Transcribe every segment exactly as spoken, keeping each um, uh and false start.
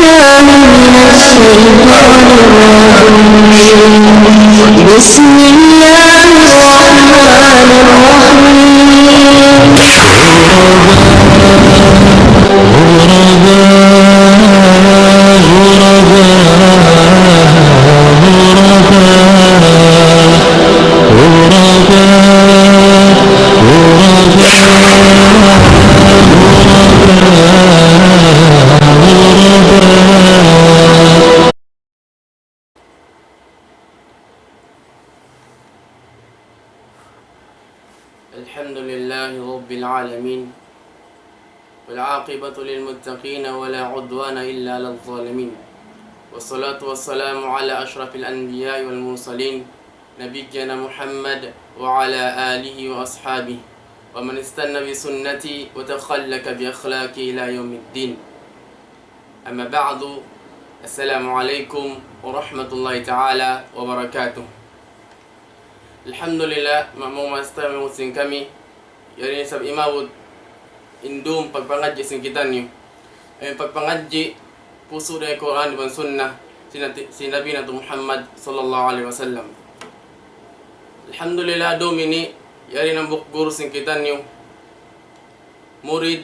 من الشيطان الرجيم. بسم الله الرحمن الرحيم. الحمد لله رب العالمين، والعاقبة للمتقين ولا عدوان إلا على الظالمين، والصلاة والسلام على أشرف الأنبياء والمرسلين، نبينا محمد وعلى آله وأصحابه، ومن استن بسنته وتخلق بأخلاقه إلى يوم الدين. أما بعد، السلام عليكم ورحمة الله تعالى وبركاته. Alhamdulillah, manga maas taymanghud sin kami, yari isab in maabut in dum pagpangadji' sin kitaniyu. In pagpangadji' pusu' dayn ha Qur'an iban Sunnah sin Nabi, sin Nabi natu' Muhammad sallallahu alayhi wasallam. Alhamdulillah, dum ini yari in hambuuk guru sin kitaniyu, murid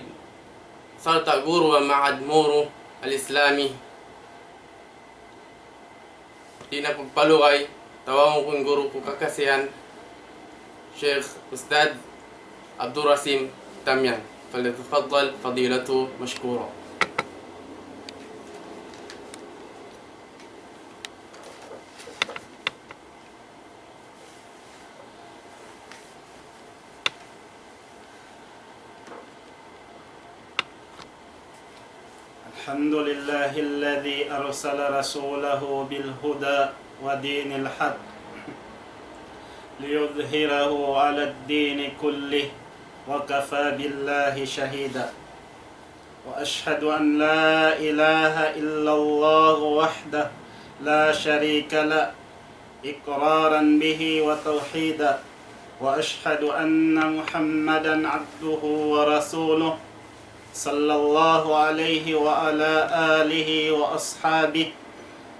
sarta' guru ha Ma'had Moro Al-Islami. Di' na pagpalugay, tawagun ku in guru ku kakasihan, Sheikh Ustadh Abdul Rasim Tamyan. فليتفضل فضيلته مشكورا. الحمد لله الذي أرسل رسوله بالهدى ودين الحق ليظهره على الدين كله وكفى بالله شهيدا. وأشهد أن لا إله إلا الله وحده لا شريك له إقرارا به وتوحيدا، وأشهد أن محمدا عبده ورسوله، صلى الله عليه وعلى آله وأصحابه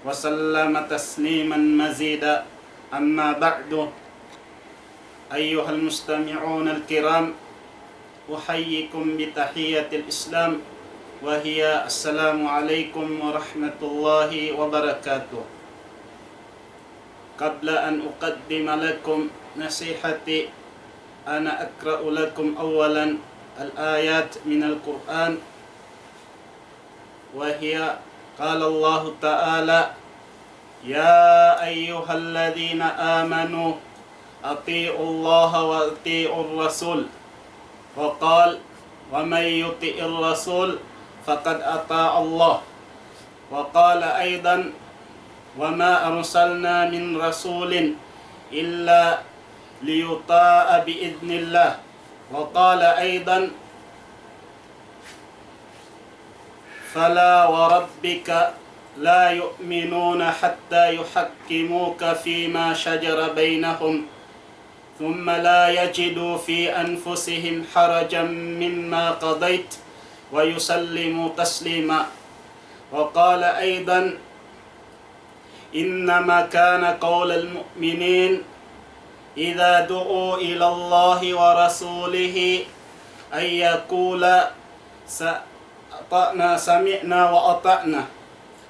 وسلم تسليما مزيدا. أما بعد، أيها المستمعون الكرام، أحييكم بتحية الإسلام، وهي السلام عليكم ورحمة الله وبركاته. قبل أن أقدم لكم نصيحتي، أنا أقرأ لكم أولا الآيات من القرآن، وهي قال الله تعالى: يا أيها الذين آمنوا أطيعوا الله وأطيعوا الرسول. وقال: ومن يطع الرسول فقد أطاع الله. وقال أيضا: وما أرسلنا من رسول إلا ليطاع بإذن الله. وقال أيضا: فلا وربك لا يؤمنون حتى يحكموك فيما شجر بينهم ثم لا يجدوا في أنفسهم حرجا مما قضيت ويسلموا تسليما. وقال أيضا: إنما كان قول المؤمنين إذا دعوا إلى الله ورسوله أن يقولا: س-، أطعنا، سمعنا وأطعنا،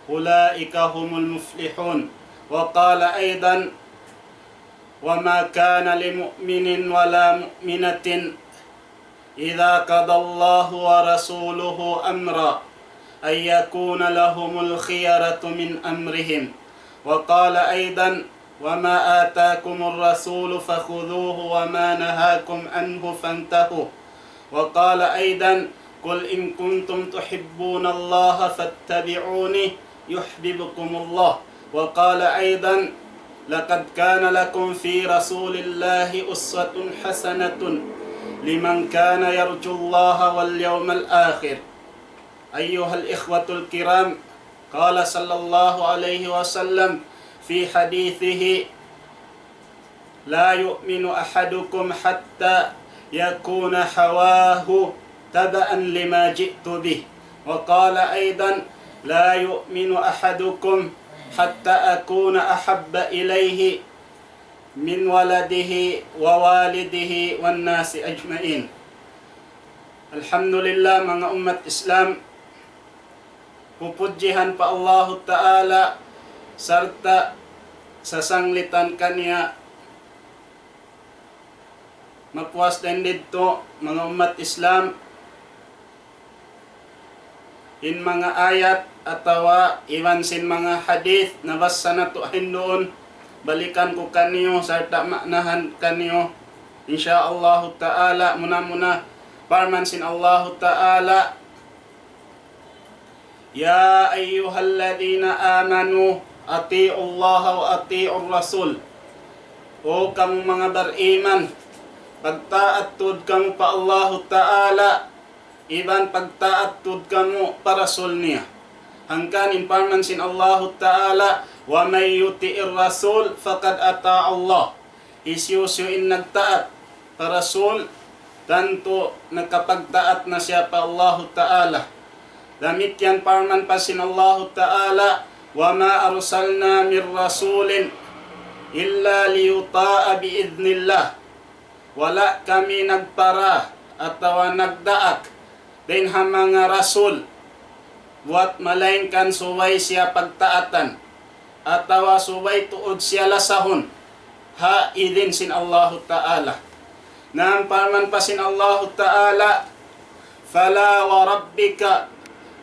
أولئك هم المفلحون. وقال أيضا: وما كان لمؤمن ولا مؤمنة إذا قضى الله ورسوله أمرا أن يكون لهم الخيرة من أمرهم. وقال أيضا: وما آتاكم الرسول فخذوه وما نهاكم عنه فانتهوا. وقال أيضا: قل إن كنتم تحبون الله فاتبعوني يحببكم الله. وقال أيضا: لقد كان لكم في رسول الله أسوة حسنة لمن كان يرجو الله واليوم الآخر. أيها الإخوة الكرام، قال صلى الله عليه وسلم في حديثه: لا يؤمن أحدكم حتى يكون هواه تبعا لما جئت به. وقال أيضا: لا يؤمن أحدكم حتى أكون أحب إليه من ولده ووالده والناس أجمعين. Alhamdulillah, manga ummat Islam, pupudjihan pa Allahu Ta'ala, sarta' sasanglitan kaniya. Mapuas dayn didtu, manga ummat Islam, in manga ayat atawa iban sin manga hadith nabassa natu' hinduun, balikan ku kaniyu sarta' maanahan kaniyu. Insya Allahu Ta'ala, muna-muna, parman sin Allahu Ta'ala, يا أيها الذين آمنوا أطيعوا الله وأطيعوا الرسول. O kamu manga bariman, pagtaat tuud kamu pa Allahu Ta'ala, iban pagtaat tuud kamu pa Rasul niya. Hangkan in parman sin Allahu Ta'ala, ومن يطع الرسول فقد أطاع الله. Hisiyu-siyu in nagtaat pa Rasul, tantu nakapagtaat na siya pa Allahu Ta'ala. Damikkiyan parman pa sin Allahu Ta'ala, وما أرسلنا من رسول إلا ليطاع بإذن الله. Wala' kami nagpara atawa nagdaak dayn ha manga rasul, buwat malaingkan subay siya pagtaatan, atawa subay tuud siya lasahun, ha idin sin Allahu Ta'ala. Na parman pa sin Allahu Ta'ala, فلا وربك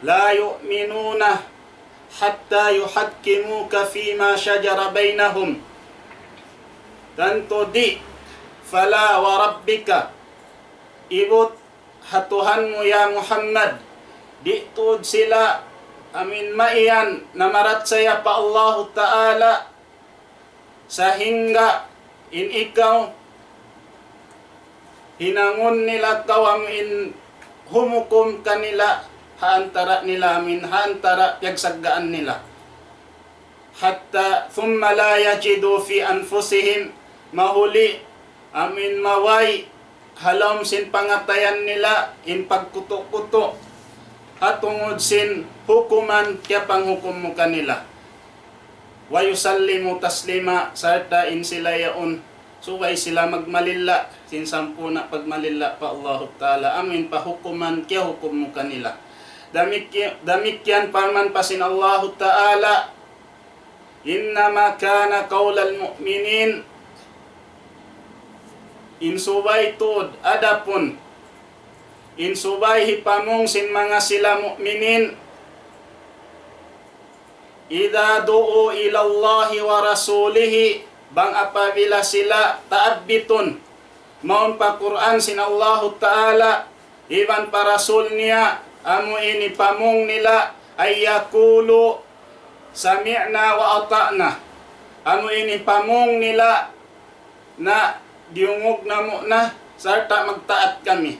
لا يؤمنون حتى يحكموك فيما شجر بينهم. Tantu di', فلا وربك, ibut ha Tuhan mu ya Muhammad, di' tuud sila amin maiyan namarachaya pa Allahu Ta'ala, sahingga in ikaw hinangun nila kaw amin humukum kanila ha antara' nila amin ha antara' piyagsaggaan nila. حتى ثم لا يجدوا في أنفسهم, mahuli amin maway ha lawm sin pangatayan nila in pagkutu'-kutu' ha tungud sin hukuman kiyapanghukum mu kanila. ويسلموا تسليما, sarta' in sila yaun subay sila magmalilla' sin sampurna' pagmalilla' pa Allahu Ta'ala, amin pa hukuman kiyahukum mu kanila. Damikki-, damikkiyan parman pa sin Allahu Ta'ala, إنما كان قول المؤمنين, in subay tuud, adapun in subay hipamung sin manga sila mu'minin, إذا دعوا إلى الله ورسوله, bang apabila sila taabbitun mawn pa Qur'an sin Allahu Ta'ala iban pa Rasul niya, amu ini pamung nila, أن يقولوا سمعنا وأطعنا. Amu ini pamung nila na diyungug namu' na sarta' magtaat kami.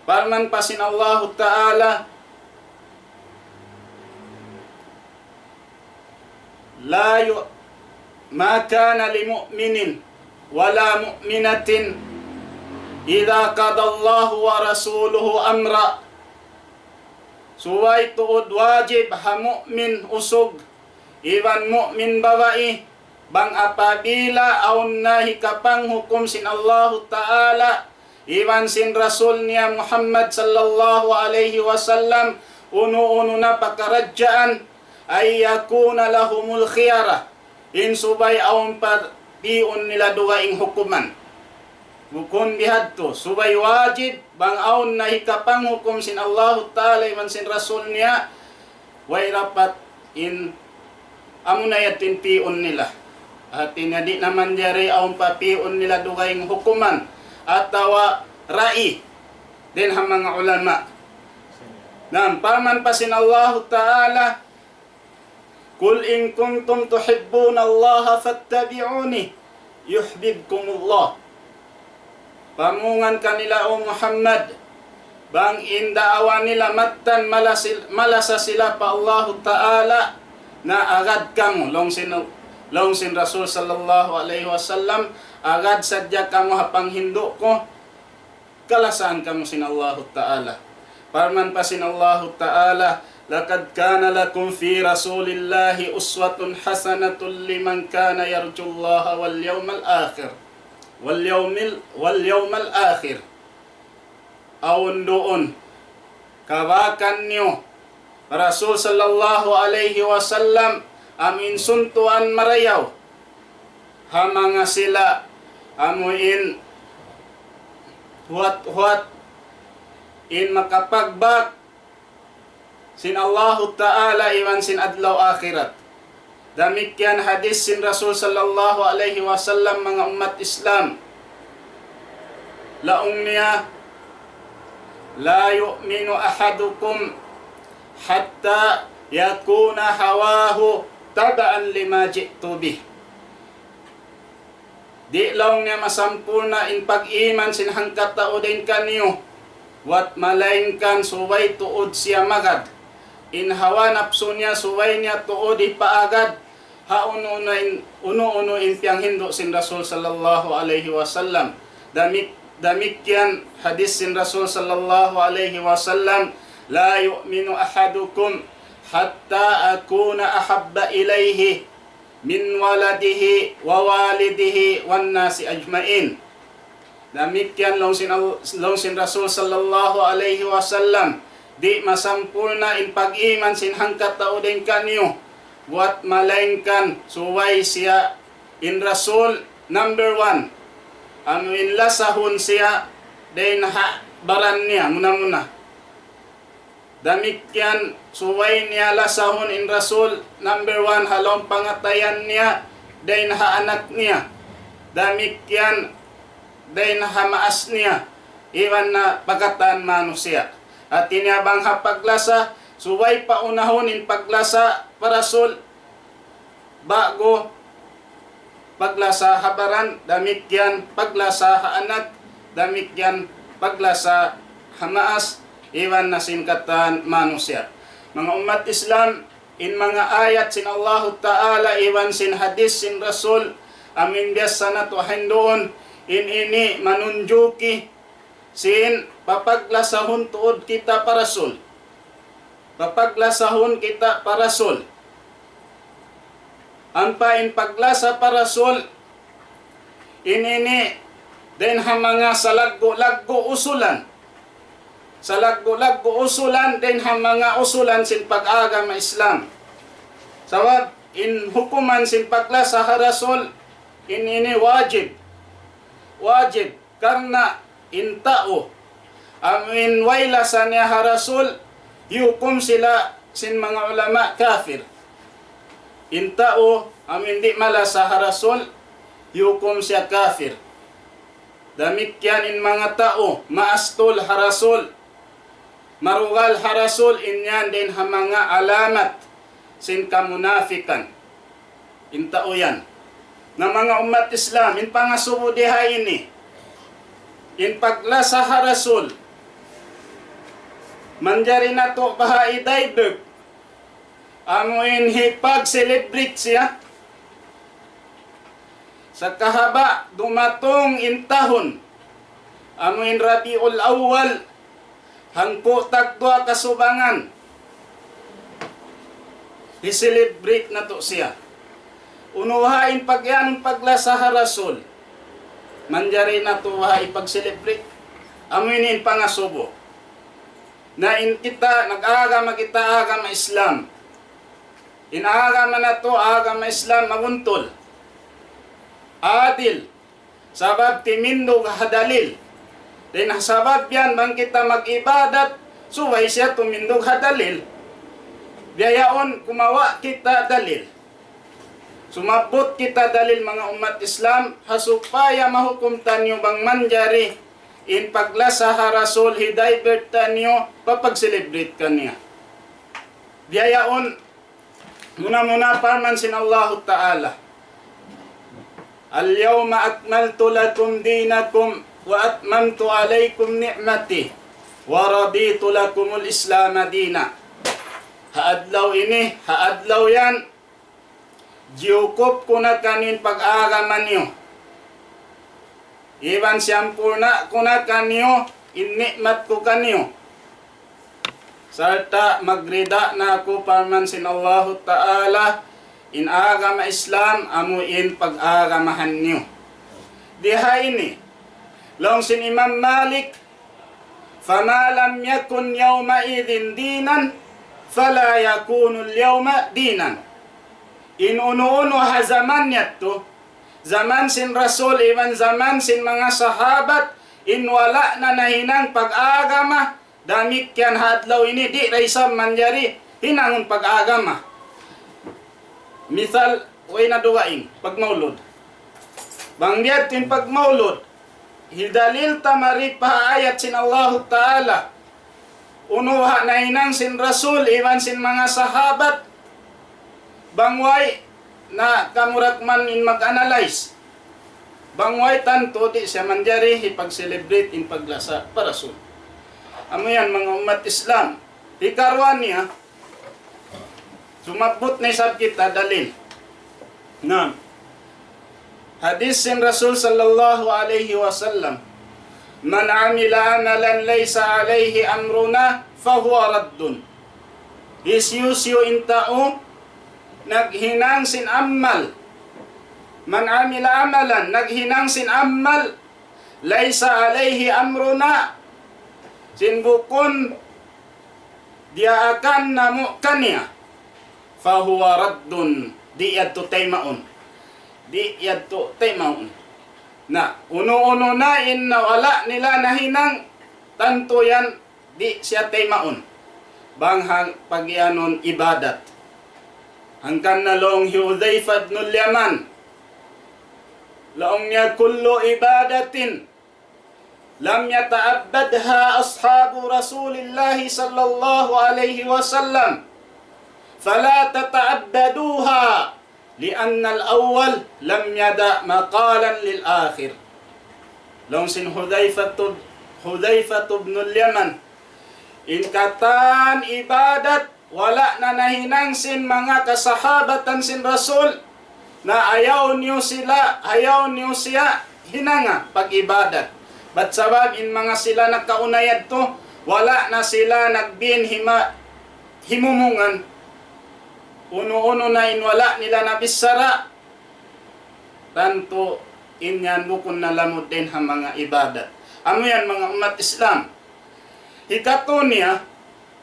Parman pa sin Allahu Ta'ala, لا ي-، ما كان لمؤمن ولا مؤمنة إذا قضى الله ورسوله أمرا. Subay tuud wajib ha mu'min usug iban mu'min babai, bang apabila awn na hikapanghukum sin Allahu Ta'ala iban sin Rasul niya Muhammad sallallahu alayhi wasallam, unu-unu na pakaradjaan, أن يكون لهم الخيرة, in subay awn pa pi'un nila dugaing hukuman. Bukun bihadtu, subay wajib, bang awn na hikapanghukum sin Allahu Ta'ala iban sin Rasul niya, way dapat in amuna yadtu in pi'un nila. Hati niya di' na manjari awn pa pi'un nila dugaing hukuman atawa ra'i dayn ha manga ulama. Naam, parman pa sin Allahu Ta'ala, قل إن كنتم تحبون الله فاتبعوني يحببكم الله. Pamungan kanila, O Muhammad, bang in daawa nila mattan malasil-, malasa sila pa Allahu Ta'ala, na agad kamu, laung sin, laung sin Rasul sallallahu alayhi wasallam, agad sadja kamu ha panghindu' ku, kalasahan kamu sin Allahu Ta'ala. Parman pa sin Allahu Ta'ala, لقد كان لكم في رسول الله أسوة حسنة لمن كان يرجو الله واليوم الآخر. واليوم ال-، واليوم الآخر. Awn duun kabakan niyu pa Rasul sallallahu alayhi wasallam amu in suntuan marayaw ha manga sila amu in huwat-huwat in makapagbak sin Allahu Ta'ala iban sin adlaw akhirat. Damikkiyan hadith sin Rasul sallallahu alayhi wasallam, manga ummat Islam. Laung niya, لا يؤمن أحدكم حتى يكون هواه تبعا لما جئت به. Di' laung niya masampurna' in pag-iman sin hangkatau dayn kaniyu, buwat malaingkan subay tuud siya magad. In hawa napsu niya subay niya tuud hipaagad ha unu-unu in, unu-unu in piyanghindu' sin Rasul sallallahu alayhi wasallam. Damik-, damikkiyan hadith sin Rasul sallallahu alayhi wasallam, لا يؤمن أحدكم حتى أكون أحب إليه من ولده ووالده والناس أجمعين. Damikkiyan laung sin Al-, laung sin Rasul sallallahu alayhi wasallam, di' masampurna' in pag-iman sin hangkatau dayn kaniyu, buwat malaingkan subay siya in Rasul number one. Amu in lasahun siya dayn ha baran niya, muna-muna. Damikkiyan subay niya lasahun in Rasul number one ha lawm pangatayan niya, dayn ha anak niya. Damikkiyan dayn ha maas niya, iban na pa katan manusiya'. Hati niya bang ha paglasa, subay paunahun in paglasa pa Rasul, ba'gu paglasa ha baran, damikkiyan paglasa ha anak, damikkiyan paglasa ha maas, iban na sin katan manusiya'. Manga ummat Islam, in manga ayat sin Allahu Ta'ala iban sin hadith sin Rasul, amu in biyasa natu' hinduun, in ini manunjuki sin papaglasahun tuud kita pa Rasul. Papaglasahun kita pa Rasul. Ampa in paglasa pa Rasul, in ini dayn ha manga salaggu'-laggu' usulan. Salaggu'-laggu' usulan dayn ha manga usulan sin pag-agama Islam. Sabab in hukuman sin paglasa ha Rasul, in ini wajib. Wajib. Karna' in tau amu in way lasa niya ha Rasul, hiyukum sila sin manga ulama kafir. In tau amu in di' malasa ha Rasul, hiyukum siya kafir. Damikkiyan in manga tau maastul ha Rasul, marugal ha Rasul, in yan dayn ha manga alamat sin kamunafikan. In tau yan. Na manga ummat Islam, in pangasubu di ha ini, in paglasa ha Rasul, manjari natu' baha' i-divert, amu in hipag-celebrate siya. Sa' kahaba' dumatung in tahun, amu in Rabiul Awwal, hangpu' tagduwa kasubangan, hi-celebrate natu' siya. Unu baha' in pag-iyanun paglasa ha Rasul, manjari natu' baha' ipag-celebrate. Amu ini in pangasubu. Na in kita, nag-agama kita, agama Islam. In agama natu', agama Islam, mabuntul. Adil. Sabab timindug ha dalil. Dayn ha sabab yan, bang kita mag-ibadat, subay siya tumindug ha dalil. Biya' yaun, kumawa' kita dalil. Sumabbut kita dalil, manga ummat Islam, ha supaya mahukum taniyu bang manjari in paglasa ha Rasul, hi-divert taniyu, papag-celebrate kaniya. Biya' yaun, muna-muna parman sin Allahu Ta'ala, اليوم أكملت لكم دينكم وأتممت عليكم نعمتي ورضيت لكم الإسلام دينا. Ha adlaw ini, ha adlaw yan, jiyukup ku na kaniyu in pag-agama niyu. Iban siyampurna' ku na kaniyu in ni'mat ku kaniyu. Sarta' magrida na aku parman sin Allahu Ta'ala, in agama Islam amu in pag-agamahan niyu. Di ha ini, laung sin Imam Malik, فما لم يكن يومئذ دينا فلا يكون اليوم دينا. In unu-unu ha jaman yadtu, jaman sin Rasul iban jaman sin manga sahabat, in wala' na nahinang pag-agama, damikkiyan ha adlaw ini di' da isab manjari hinangun pag-agama. Misal, way na dugaing, pagmaulud. Bang biya' diin pagmaulud, hidalil ta mari pa ayat sin Allahu Ta'ala. Unu ha nahinang sin Rasul iban sin manga sahabat. Bang way na kamu ra kuman in mag-analyze. Bang way tantu di' siya manjari hipag-celebrate in paglasa pa Rasul. Amu yan manga ummat Islam. Hikaruwa niya, sumabbut na isab kita dalil. Na, hadith sin Rasul sallallahu alayhi wasallam, من عمل عملا ليس عليه أمرنا فهو رد. Hisiyu-siyu in tau naghinang sin amal. من عمل عملا, naghinang sin amal, ليس عليه أمرنا, sin bukun diyaakan namu' kaniya, فهو رد, di' yadtu taymaun. Di' yadtu taymaun. Na, unu-unu na in wala' nila nahinang, tantu yan di' siya taymaun. Bang ha pagiyanun ibadat. Hangkan na laung hi Hudhayfah ibn al-Yaman. Laung niya, كل عبادة لم يتعبدها أصحاب رسول الله صلى الله عليه وسلم فلا تتعبدوها لأن الأول لم يدع مقالا للآخر. Laung sin Hudhayfah, Hudhayfah ibn al-Yaman, in katan ibadat wala' na nahinang sin manga kasahabatan sin Rasul, na ayaw niyu sila, ayaw niyu siya hinanga pag-ibadat. Bat sabab in manga sila nakauna yadtu, wala' na sila nagbin hima-, himumungan. Unu-unu na in wala' nila nabichara, tantu in yan bukun na lamud dayn ha manga ibadat. Amu yan manga ummat Islam. Hikatu niya,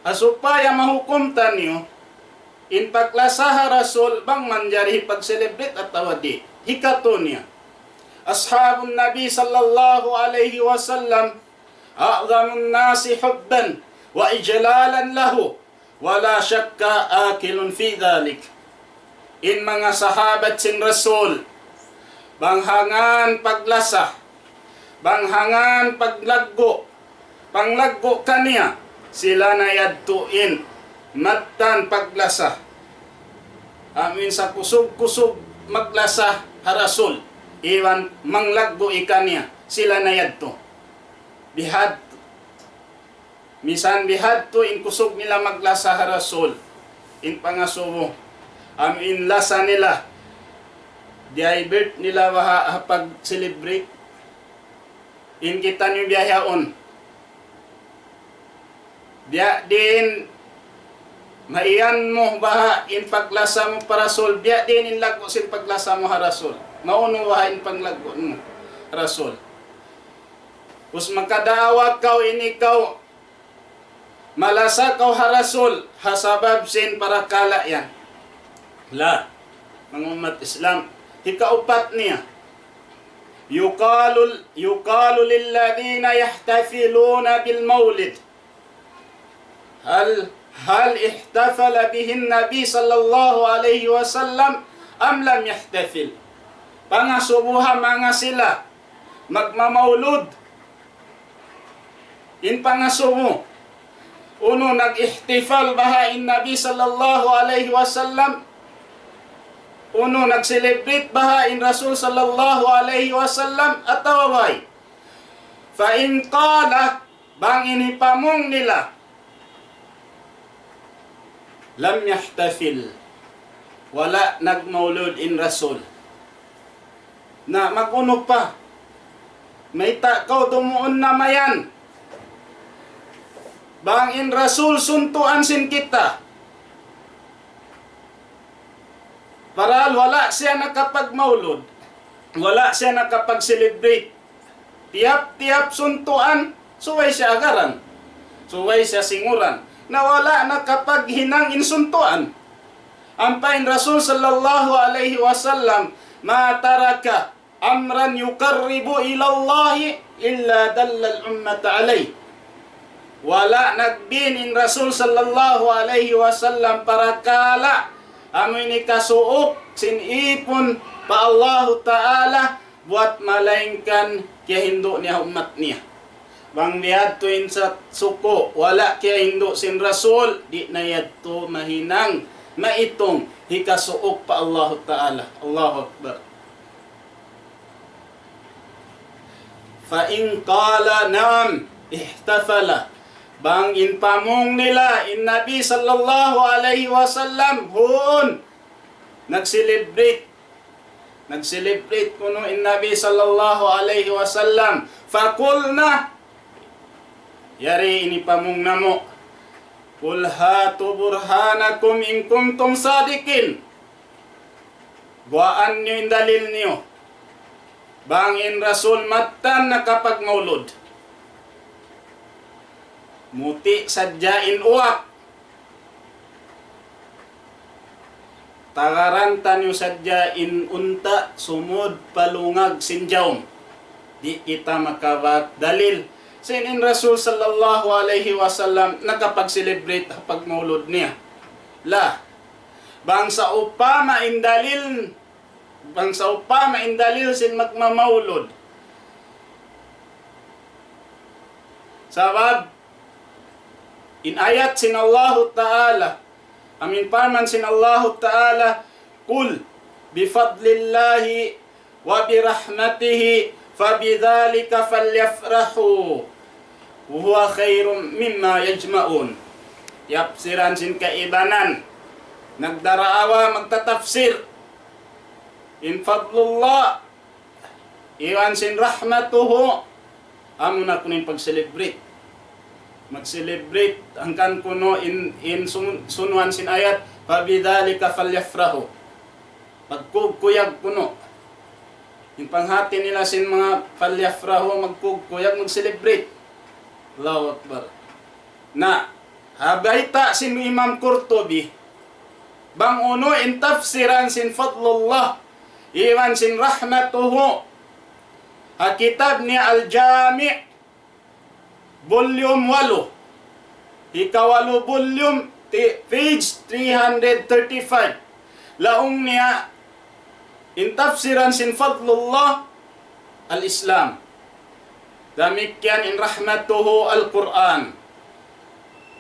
ha supaya mahukum taniyu, in paglasa ha Rasul, bang manjari hipag-celebrate atawa di'. Hikatu niya, أصحاب النبي صلى الله عليه وسلم أعظم الناس حبا وإجلالا له ولا شك عاقل في ذلك. In manga sahabat sin Rasul, bang ha ngan paglasa, bang ha ngan paglaggu', panglaggu' kaniya, sila na yadtu in mattan paglasa. Amu in sa kusug-kusug maglasa ha Rasul, iban manglaggu' kaniya, sila na yadtu. Bihadtu. Misan bihadtu in kusug nila maglasa ha Rasul, in pangasubu, amu in lasa nila, divert nila baha' ha pag-celebrate. In kitaniyu biya' yaun. Biya' diin, maiyan mu baha' in paglasa mu pa Rasul, biya' diin in laggu' sin paglasa mu ha Rasul. Maunu baha' in panglaggu' mu ha Rasul. Us makadaawa kaw ini kaw, malasa kaw ha Rasul, ha sabab sin parakala' yan. La, manga ummat Islam, hikaupat niya. يقال، يقال للذين يحتفلون بالمولد، هل، هل احتفل به النبي صلى الله عليه وسلم أم لم يحتفل؟ Pangasubu ha manga sila magmamaulud. In pangasubu, unu nag-ihtifal baha' in Nabi sallallahu alayhi wasallam, unu nag-celebrate baha' in Rasul sallallahu alayhi wasallam, atawa way. فإن قال, bang in hipamung nila, لم يحتفل, wala' nagmaulud in Rasul. Na, mag-unu pa? Mayta' kaw dumuun na mayan? Bang in Rasul suntuan sin kita. Parahal wala' siya nakapagmaulud. Wala' siya nakapag-celebrate. Tiyap-tiyap suntuan, subay siya agaran. Subay siya singuran. Na wala' nakapaghinang in suntuan. Ampa in Rasul sallallahu alayhi wasallam, ما ترك أمرا يقرب إلى الله إلا دل الأمة عليه. Wala' nagbin in Rasul sallallahu alayhi wasallam parakala' amu ini kasuuk sin ipun pa Allahu Ta'ala buat malaingkan kiyahindu' niya ummat niya. Bang biyadtu in sa suku', wala' kiyahindu' sin Rasul, di' na yadtu mahinang, maitung, hikasuuk pa Allahu Ta'ala. Allahu Akbar. فإن قال نعم احتفل. Bang in pamung nila, in Nabi sallallahu alayhi wasallam, huun, nag-celebrate. Nag-celebrate kunu' in Nabi sallallahu alayhi wasallam. فقلنا, yari ini pamung namu'. قل هاتوا برهانكم إن كنتم صادقين. Buwaan niyu in dalil niyu. Bang in Rasul mattan nakapagmaulud. Muti' sadja in uwak. Tagaran taniyu sadja in unta' sumud pa lungag sin jawm. Di' kita makabak dalil. Sin in Rasul sallallahu alayhi wasallam nakapag-celebrate ha pagmaulud niya. La. Bang sawpama in dalil, bang sawpama in dalil sin magmamaulud. Sabab, in ayat sin Allahu Ta'ala, amu in parman sin Allahu Ta'ala, قل بفضل الله وبرحمته فبذلك فليفرحوا هو خير مما يجمعون. Tiyapsiran sin kaibanan. Nagdaraawa magtatapsir. In fadlullah, iban sin rahmatuhu, amu na kunu' in pag-celebrate. Mag-celebrate, hangkan kunu' in, in sun-, sunuan sin ayat, فبذلك فليفرحوا. Magkugkuyag kunu'. In panghati nila sin manga فليفرحوا, magkugkuyag, mag-celebrate. Allahu Akbar. Na, ha bayta' sin Imam Qurtubi, bang unu in tafsiran sin fadlullah, iban sin rahmatuhu, ha kitab niya Al-Jami', volume walu, hikawalu volume, ti-, page three hundred thirty-five. Laung niya, in tafsiran sin fadlullah, al-Islam. Damikkiyan in rahmatuhu, Al-Qur'an.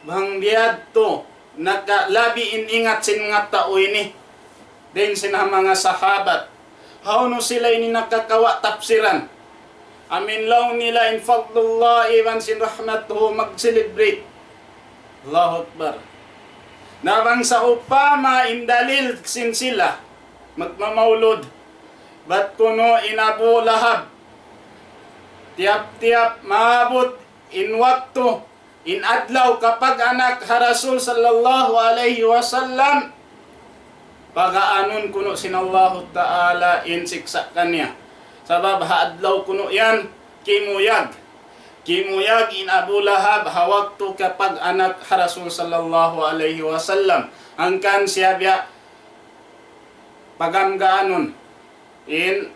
Bang biyadtu, naka-, labi in ingat sin manga tau ini. Dayn sin ha manga sahabat. Hawnu sila ini nakakawa' tafsiran. Amu in laung nila in fadlullah iban sin rahmatuhu mag-celebrate. Allahu Akbar. Na bang sawpama in dalil sin sila magmamaulud. Bat kunu' in Abu Lahab. Tiyap-tiyap maabut in waktu, in adlaw kapag-anak ha Rasul sallallahu alayhi wasallam, pagaanun kunu' sin Allahu Ta'ala in siksa' kaniya. Sabab ha adlaw kunu' yan, kimuyag. Kimuyag in Abu Lahab ha waktu kapag-anak ha Rasul sallallahu alayhi wasallam. Hangkan siya biya' pagamgaanun in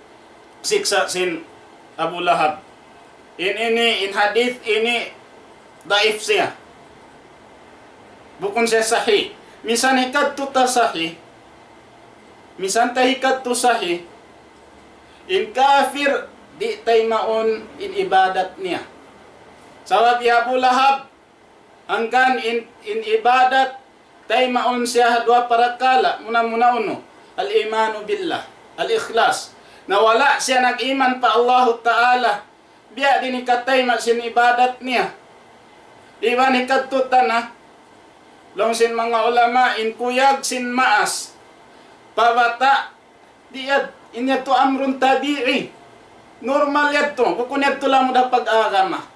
siksa' sin Abu Lahab. In ini, in hadith ini daif siya. Bukun siya sahih. Minsan hikadtu ta sahih. Minsan ta hikadtu sahih. In kafir, di' taymaun in ibadat niya. Sabab hi Abu Lahab, hangkan in, in ibadat, taymaun siya ha duwa parakala', muna-muna unu, الإيمان بالله, al-ikhlas. Na wala' siya nag-iman pa Allahu Ta'ala, biya' diin hikatayma' sin ibadat niya. Iban hikadtu ta na, laung sin manga ulama, in kuyag sin maas, pa bata', di' yad-, in yadtu amrun tabi'i. Normal yadtu. Bukun yadtu lamud ha pag-agama.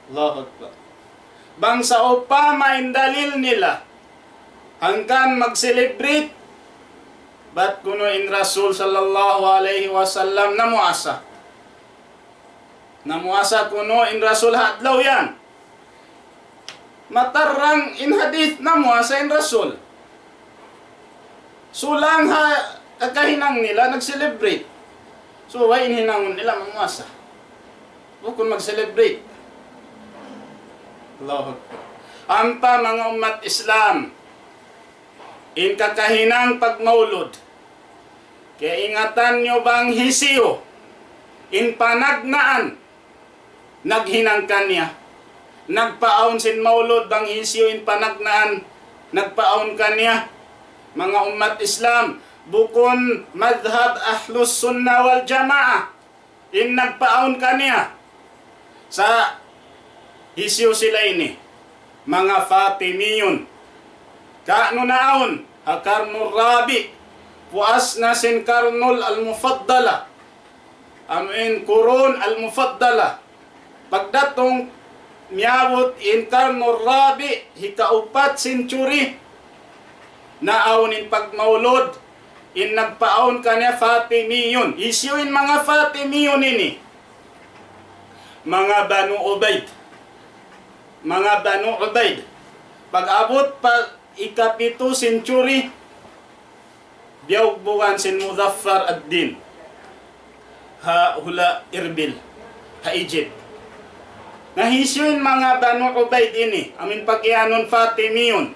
Allahu Akbar. Bang sawpama in dalil nila hangkan mag-celebrate, bat kunu' in Rasul sallallahu alayhi wasallam namuasa. Namuasa kunu' in Rasul ha adlaw yan. Matarrang in hadith, namuasa in Rasul. Sulang ha kakahinang nila nag-celebrate. So, way in hinangun nila mamuasa? Bukun mag-celebrate. Allahu Akbar. Ampa manga ummat Islam, in kakahinang pagmaulud, kaingatan niyu bang hisiyu in panagnaan naghinang kaniya? Nagpaawn sin maulud bang hisiyu in panagnaan nagpaawn kaniya? Manga ummat Islam, bukun madhhab Ahlus Sunnah wal Jamaah in nagpaawn kaniya. Sa' hisiyu sila ini? Manga Fatimiyun. Kaunu naawn ha karnul rabi', puas na sin karnul al-mufaddala, amu in kurun al-mufaddala. Pagdatung miyabut in karnul rabi', hikaupat century, naawn in pagmaulud, in nagpaawn kaniya Fatimiyun. Hisiyu in manga Fatimiyun ini? Manga Banu Ubaid. Manga Banu Ubaid. Pag-abut pa ikapitu century, biyugbugan sin Muzaffar ad-Din ha hula' Irbil, ha Egypt. Na hisiyu in manga Banu Ubaid ini, amu in pagiyanun Fatimiyun?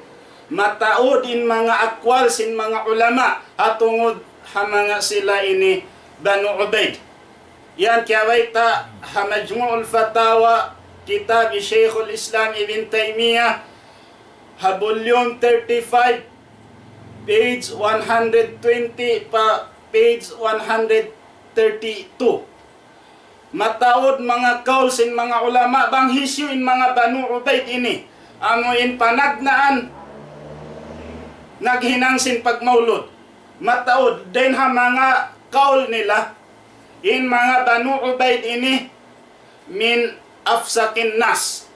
Mataud in manga akwal sin manga ulama ha tungud ha manga sila ini Banu Ubaid. Yan kiyabayta' ha Majmu'ul Fatawa, kitab hi Shaykhul Islam Ibn Taymiyyah, ha volume thirty-five, page one hundred twenty pa page one hundred thirty-two. Mataud manga kaul sin manga ulama bang hisiyu in manga Banu Ubaid ini, amu in panagnaan naghinang sin pagmaulud. Mataud, dayn ha manga kaul nila, in manga Banu Ubaid ini min afsakin nas.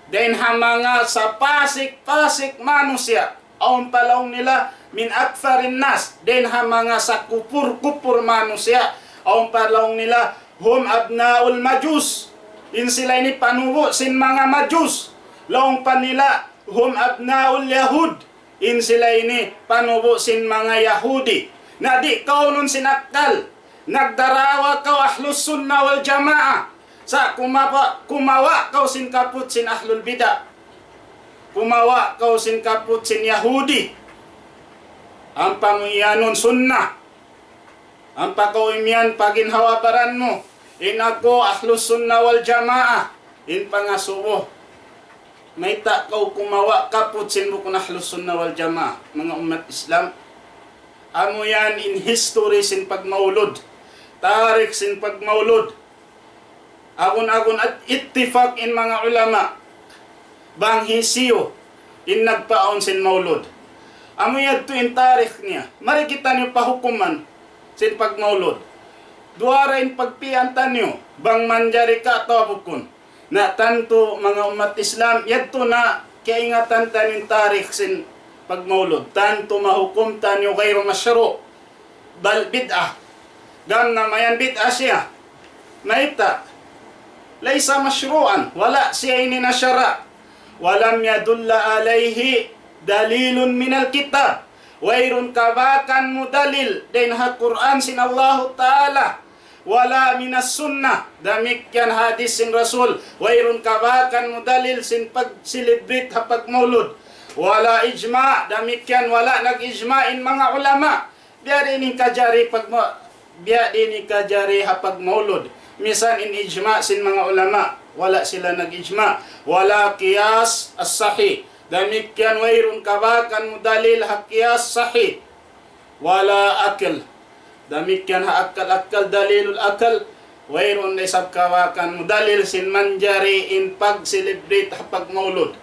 Dayn ha manga sapasik-pasik manusiya'. Awn pa laung nila min akfarin nas. Dayn ha manga sakupur-kupur manusiya'. Awn pa laung nila, hum abna'ul majus. In sila ini panubu' sin manga majus. Laung pa nila, hum abna'ul yahud. In sila ini panubu' sin manga Yahudi. Na di' kaunun sin akkal. Nagdarawa kaw Ahlus Sunnah wal Jamaah. Sa' kumawa', kumawa' kaw sin kaput sin Ahlul Bid'ah. Kumawa' kaw sin kaput sin Yahudi. Ampa mu iyanun Sunnah. Ampa kaw imiyan pa ginhawa-baran mu, in aku Ahlus Sunnah wal Jamaah, in pangasubu. Mayta' kaw kumawa' kaput sin bukun Ahlus Sunnah wal Jamaah, manga ummat Islam? Amu yan in history sin pagmaulud, tarikh sin pagmaulud. Agun-agun at ittifaq in manga ulama bang hisiyu in nagpaawn sin maulud. Amu yadtu in tarikh niya. Mari kitaniyu pahukuman sin pagmaulud. Duwa ra in pagpiyaan taniyu, bang manjari ka atawa bukun. Na tantu manga ummat Islam, yadtu na kaingatan taniyu in tarikh sin pagmaulud. Tantu mahukum taniyu ghayru mashru'. Bal bid'ah. Gam na mayan bid'ah siya. Mayta'? Laysa mashru'an. Wala' siya ini na sara'. Wa lam yadulla alayhi dalilun minal kitab. Wayruun kabakan mu dalil dayn ha Qur'an sin Allahu Ta'ala. Wala minas sunnah. Damikkiyan hadith sin Rasul. Wayruun kabakan mu dalil sin pag-celebrate ha pagmaulud. Wala ijma'. Damikkiyan wala' nag-ijma' in manga ulama. Biya' diin in kajari pagma-, biya' diin in kajari ha pagmaulud. Misan in ijma' sin manga ulama, wala' sila nag-ijma'. Wala qiyas as-sahih. Damikkiyan wayruun kabakan mu dalil ha qiyas sahih. Wala aql. Damikkiyan ha akkal-akkal, dalilul aql. Wayruun da isab kabakan mu dalil sin manjari in pag-celebrate ha pagmaulud.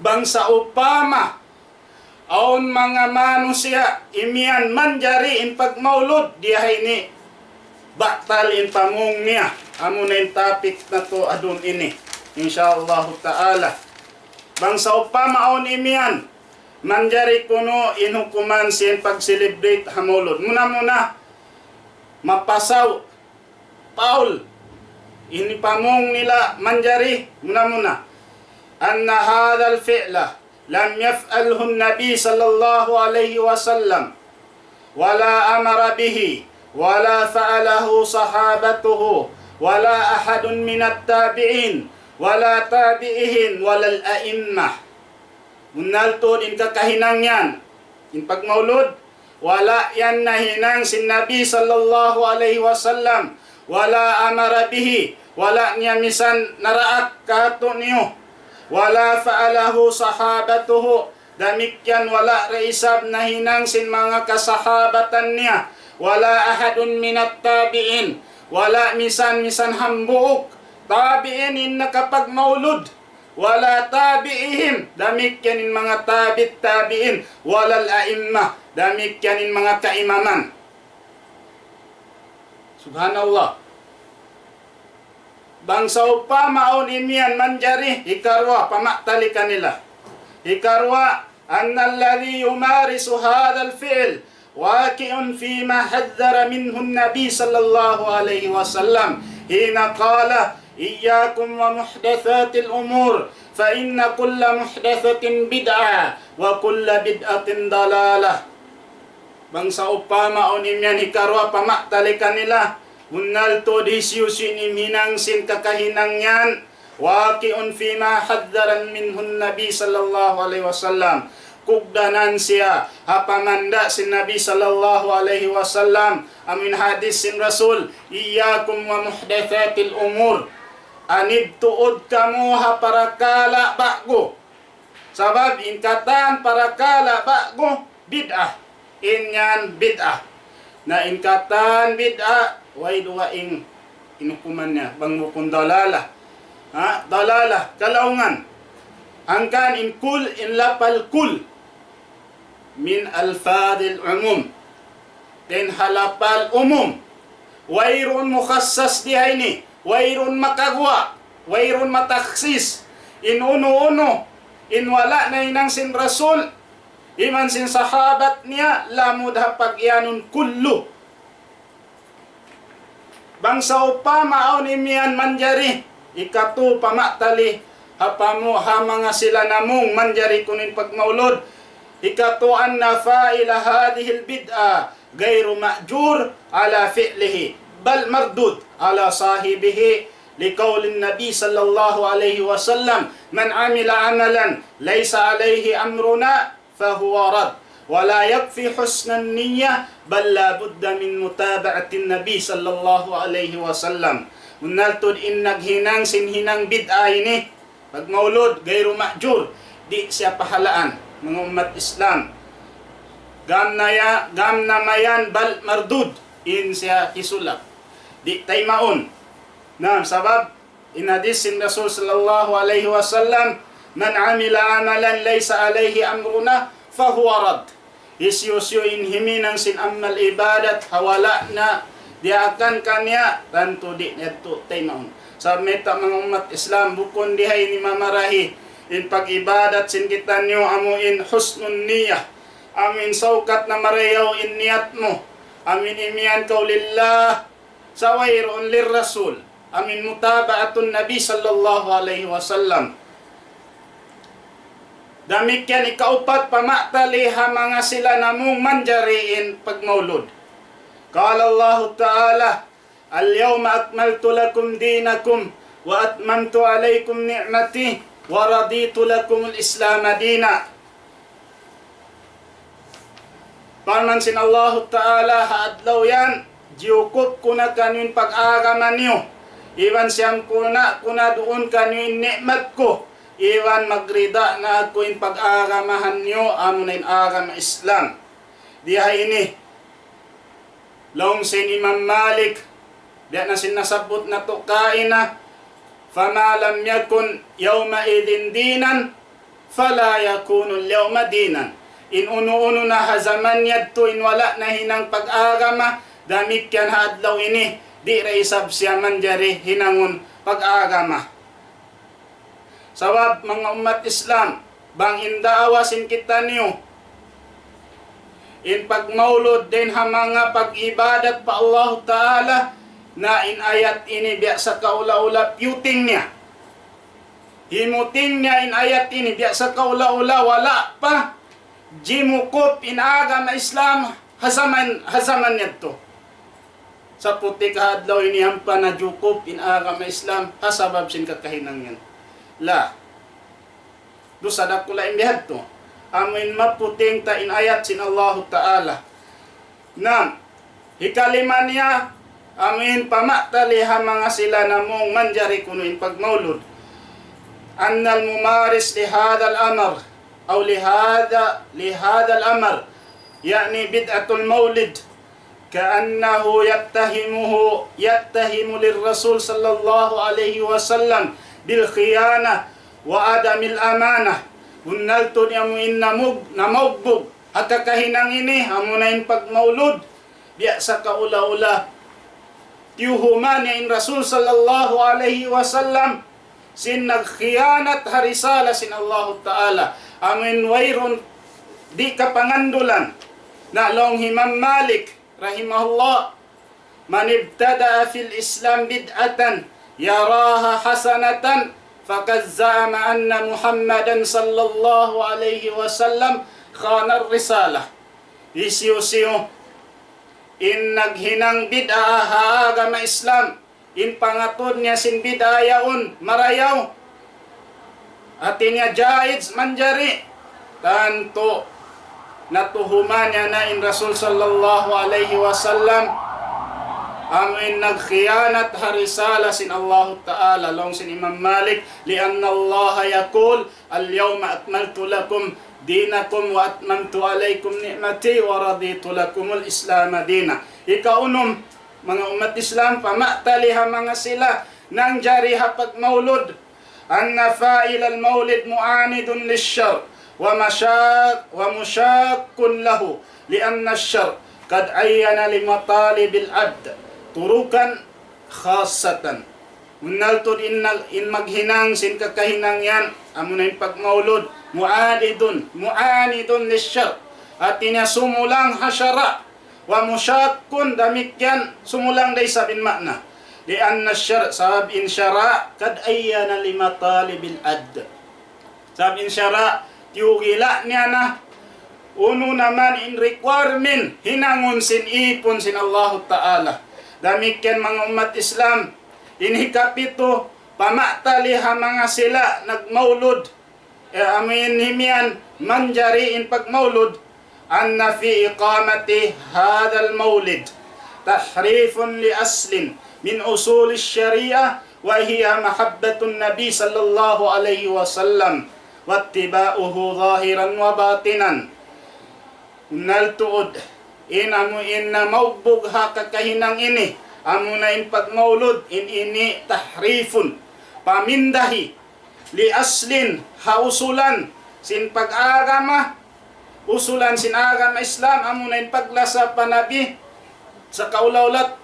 Bang sawpama awn manga manusiya' imiyan manjari in pagmaulud, di ha ini batal in pamung niya. Amu na in topic natu' adlaw ini. Insha Allahu ta'ala. Bang sawpama awn imiyan, manjari kunu' in hukuman sin pag-celebrate ha maulud. Muna-muna, mapasaw, paul. Ini pamung nila manjari, muna-muna. أن هذا الفعل لم يفعله النبي صلى الله عليه وسلم ولا أمر به ولا فعله صحابته ولا أحد من التابعين ولا تابعيهم ولا الأئمة. Bunnal tuud in kakahinang yan. In pagmaulud, wala' yan nahinang sin Nabi sallallahu alayhi wasallam, ولا أمر به, wala' niya misan naraak kātu'niyu, ولا فعله صحابته, damikkiyan wala' da isab nahinang sin manga kasahabatan niya, ولا أحد من التابعين, wala' misan, misan hambuuk tabi'in in nakapagmaulud, ولا تابعيهم, damikkiyan in manga tabi't tabi'in, ولا الأئمة, damikkiyan in manga kaimaman. Subhanallah. Bang sawpama awn imiyan manjari, hikaruwa, pamatali kanila. Hikaruwa, أن الذي يمارس هذا الفعل واقع فيما حذر منه النبي صلى الله عليه وسلم حين قال: إياكم ومحدثات الأمور فإن كل محدثة بدعة وكل بدعة ضلالة. Bang sawpama awn imiyan hikaruwa pamatali kanila, bunnal tuud hisiyu-siyu in hinang sin kakahinang yan, واقع فيما حذر منه النبي صلى الله عليه وسلم. Kugdanan siya ha pamanda' sin Nabi sallallahu alayhi wasallam, amuin hadith sin Rasul, إياكم ومحدثات الأمور. Anib tuud kamu ha parakala' ba'gu. Sabab in katan parakala' ba'gu bid'ah. In yan bid'ah. Na in katan bid'ah, way dugaing in hukuman niya, bang bukun dalalah. Ha? Dalalah, kalaungan. Hangkan in كل, in lapal كل من ألفاظ العموم. Dayn ha lapal umum. Wayruun mukhassas di ha ini. Wayruun makaguwa'. Wayruun matakhsis. In unu-unu, in wala' nahinang sin Rasul, iban sin sahabat niya, lamud ha pagiyanun كل. Bang sawpama awn imiyan manjari, hikatu pamatali, ha pamu-, ha manga sila namung manjari kunu' in pagmaulud. Hikatu, أن فاعل هذه البدعة غير مأجور على فعله، بل مردود على صاحبه، لقول النبي صلى الله عليه وسلم: من عمل عملا ليس عليه أمرنا فهو رد، ولا يكفي حسن النية، بل لا بد من متابعة النبي صلى الله عليه وسلم. Bunnal tuud in naghinang sin hinang bid'ah ini, pagmaulud, غير مأجور, di' siya pahalaan, manga ummat Islam. Gam na ya-, gam na mayan, بل مردود, in siya hisulap. Di' taymaun. Na, sabab, in hadith sin Rasul sallallahu alayhi wasallam, من عمل عملا ليس عليه أمرنا فهو رد. Hisiyu-siyu in himinang sin amal ibadat ha wala' na diyaakan kaniya, tantu di' niya yadtu taymaun. Sabab mayta' manga ummat Islam, bukun di ha ini mamarahi in pag-ibadat sin kitaniyu amu in husnun niyah, amu in saukat na marayaw in niyat mu, amu in imiyan kaw lillah, sa' wayruun للرسول, amu in متابعة النبي صلى الله عليه وسلم. Damikkiyan ikaupat pamatali ha manga sila namung manjari in pagmaulud. قال الله تعالى: اليوم أكملت لكم دينكم وأتممت عليكم نعمتي ورضيت لكم الإسلام دينا. Parman sin Allahu Ta'ala, ha adlaw yan, jiyukup ku na kaniyu in pag-agama niyu. Iban siyam ku na, ku na duun kaniyu in ni'mat ku. Iban magrida na aku in pag-agamahan niyu, amu na in agama Islam. Di ha ini, laung sin Imam Malik, biya' na sin nasabbut natu' kaina, فما لم يكن يومئذ دينا فلا يكون اليوم دينا. In unu-unu na ha jaman yadtu in wala' nahinang pag-agama, damikkiyan ha adlaw ini, di' da isab siya manjari hinangun pag-agama. Sabab manga ummat Islam, bang in daawa sin kitaniyu, in pagmaulud dayn ha manga pag-ibadat pa Allahu Ta'ala, na in ayat ini biya' sa kaula-ula piyuting niya. Himuting niya in ayat ini biya' sa kaula-ula wala' pa jimukup in agama Islam ha jaman, ha jaman yadtu. Sa' putik ha adlaw ini ampa na jukup in agama Islam ha sabab sin kakahinang yan. La. Dusa dakula' in bihadtu. Amu in maputing ta in ayat sin Allahu Ta'ala. Naam. Hikalima niya, amu in pamatali ha manga sila namung manjari kunu' in pagmaulud. أن الممارس لهذا الأمر أو لهذا لهذا الأمر، يعني بدعة المولد، كأنه يتهمه يتهم للرسول صلى الله عليه وسلم بالخيانة وعدم الأمانة. Bunnal tuud amu in namug-, namaugbug ha kakahinang ini, amuna in pagmaulud, biya' sa kaula-ula tiyuhuman niya in Rasul sallallahu alayhi wasallam sin nagkhiyanat ha risala sin Allahu Ta'ala. Amu in wayruun di' kapangandulan. Na laung hi Imam Malik rahimahullah, من ابتدع في الإسلام بدعة يراها حسنة فقد زعم أن محمدا صلى الله عليه وسلم خان الرسالة. Hisiyu-siyu in naghinang bid'ah ha agama Islam, in pangatud niya sin bid'ah yaun marayaw, hati niya jaiz, manjari, tantu natuhuman niya na in Rasul sallallahu alayhi wasallam amu in nagkhiyanat ha risala sin Allahu Ta'ala. Laung sin Imam Malik, لأن الله يقول اليوم أكملت لكم دينكم وأتممت عليكم نعمتي ورضيت لكم الإسلام دينا. Hikaunum, manga ummat Islam, pamatali ha manga sila nanjari ha pagmaulud, أن فاعل المولد معاند للشرع ومشا-، ومشاق له، لأن الشرع قد عين لمطالب العبد طرقا خاصة. Bunnal tuud in nag-, in maghinang sin kakahinang yan, amuna in pagmaulud, معاند، معاند للشرع. Hati niya sumulang ha sara'. ومشاق، damikkiyan sumulang da isab in ma'na. لأن الشرع، sabab in sara', قد عين لمطالب العبد. Sabab in sara', tiyugila' niya na unu na man in requirement hinangun sin ipun sin Allahu Ta'ala. Damikkiyan manga ummat Islam, in hikapitu, pamatali ha manga sila nagmaulud, eh, amu in imiyan manjari in pagmaulud, أن في إقامة هذا المولد تحريف لأصل من أصول الشريعة، وهي محبة النبي صلى الله عليه وسلم واتباعه ظاهرا وباطنا. Bunnal tuud, in amu in namaugbug ha kakahinang ini, amuna in pagmaulud, in ini تحريف, pamindahi, لأصل, ha usulan sin pag-agama, usulan sin agama Islam, amuna in paglasa pa Nabi, sa kaula-ula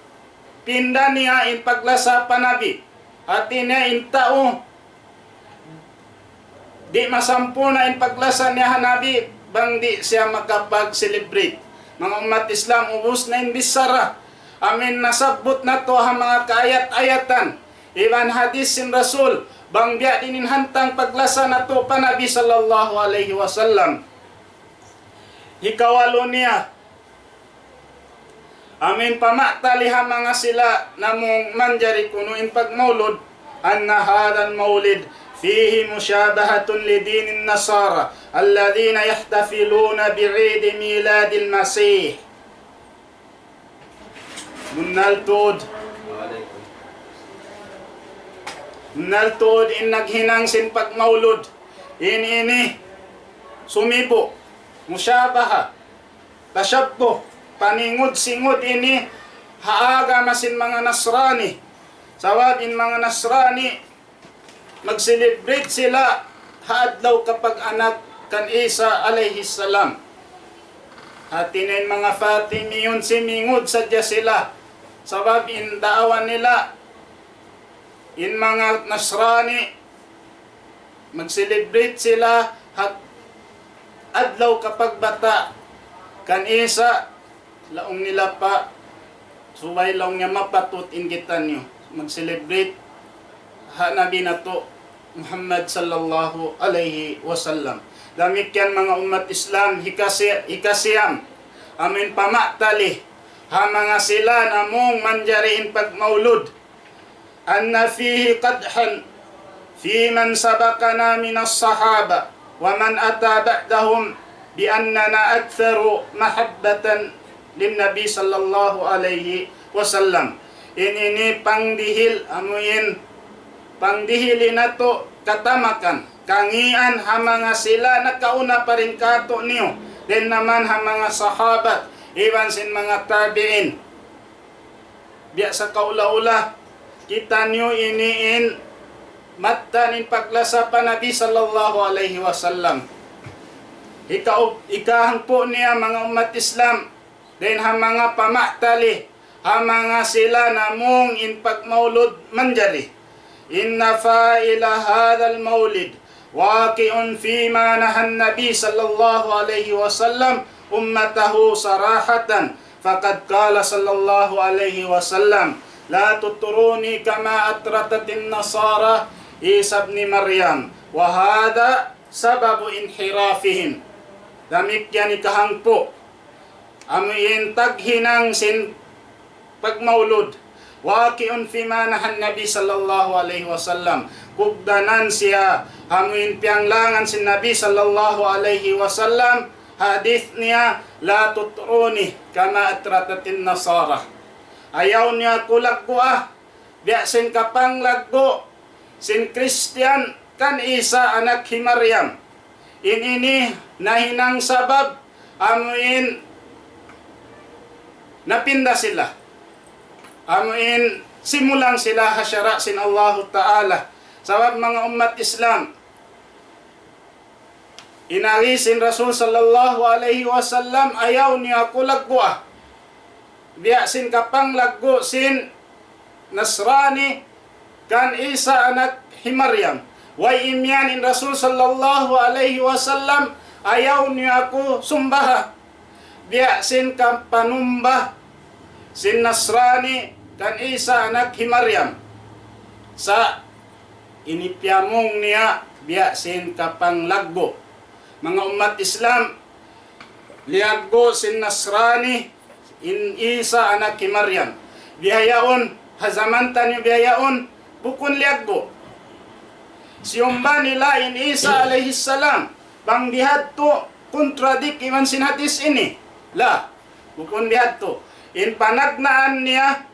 pinda niya in paglasa pa Nabi. Hati niya in tau, di' masampurna' in paglasa niya ha Nabi, bang di' siya makapag-celebrate. Manga ummat Islam, ubus na in bichara. Amu in nasabbut natu' ha manga kaayat-ayatan iban hadith sin Rasul, bang biya' diin in hantang paglasa natu' pa Nabi sallallahu alayhi wasallam. Hikawalu niya, amu in pamatali ha manga sila namung manjari kunu' in pagmaulud, أن هذا المولد فيه مشابهة لدين النصارى الذين يحتفلون بعيد ميلاد المسيح. Bunnal tuud. Bunnal tuud in naghinang sin pagmaulud. In ini sumibu', mushabaha, tashabbuh, paningud-singud ini ha agama sin manga Nasrani. Sabab in manga Nasrani, mag-celebrate sila ha adlaw kapag-anak kan Isa alayhi salam. Hati niya in manga Fatimiyun, simingud sadja sila. Sabab in daawa nila, in manga Nasrani, Mag-celebrate sila ha adlaw kapagbata' kan Isa, laung nila pa, subay laung niya mapatut in kitaniyu mag-celebrate ha Nabi natu' Muhammad sallallahu alayhi wasallam. Damikkiyan manga ummat Islam, hikasi-, hikasiyam, amuin pamatali ha manga sila namung manjari in pagmaulud. أن فيه قدحا في من سبقنا من الصحابة ومن أتى بعدهم بأننا أكثر محبة للنبي صلى الله عليه وسلم. In ini pangdihil, amuin pangdihil natu' katamakan, kangīan ha manga sila nakauna pa dayn kātu'niyu, dayn naman ha manga sahabat, iban sin manga tabi'in. Biya' sa kaula-ula, kitaniyu ini in mattan in paglasa pa Nabi sallallahu alayhi wasallam. Ika-, ikahangpu' niya manga ummat Islam, dayn ha manga pamatali, ha manga sila namung in pagmaulud manjari. إن فاعل هذا المولد واقع فيما نهى النبي صلى الله عليه وسلم أمته صراحة، فقد قال صلى الله عليه وسلم: لا تطروني كما أطرت النصارى عيسى ابن مريم، وهذا سبب انحرافهم. Damikkiyan ikahangpu'. Amuin taghinang sin pagmaulud. واقع فيما نهى النبي صلى الله عليه وسلم. Kugdanan siya, amuin piyanglangan sin Nabi sallallahu alayhi wasallam, hadith niya, لا تطروني كما أطرت النصارى. Ayaw niyu aku laggua, biya' sin kapanglaggu' sin Kristiyan kan Isa anak hi Maryam. In ini nahinang sabab amuin napinda sila. Amuin simulang sila ha sara' sin Allahu Ta'ala. Sabab manga ummat Islam, in agi sin Rasul sallallahu alayhi wasallam, ayaw niyu aku laggua. Biya' sin kapanglaggu' sin Nasrani kan Isa anak hi Maryam. Way imiyan in Rasul sallallahu alayhi wasallam, ayaw niyu aku sumbaha. Biya' sin kapanumba sin Nasrani kan Isa anak hi Maryam. Sa' ini piyamung niya biya' sin kapanglaggu'. Manga ummat Islam, liyaggu' sin Nasrani in Isa anak hi Maryam. Bihaun, ha jaman taniyu bihaun, bukun liyaggu'. Siyumba nila in Isa alayhi salam. Bang bihadtu contradict iban sin hadith ini. La, bukun bihadtu. In panagnaan niya,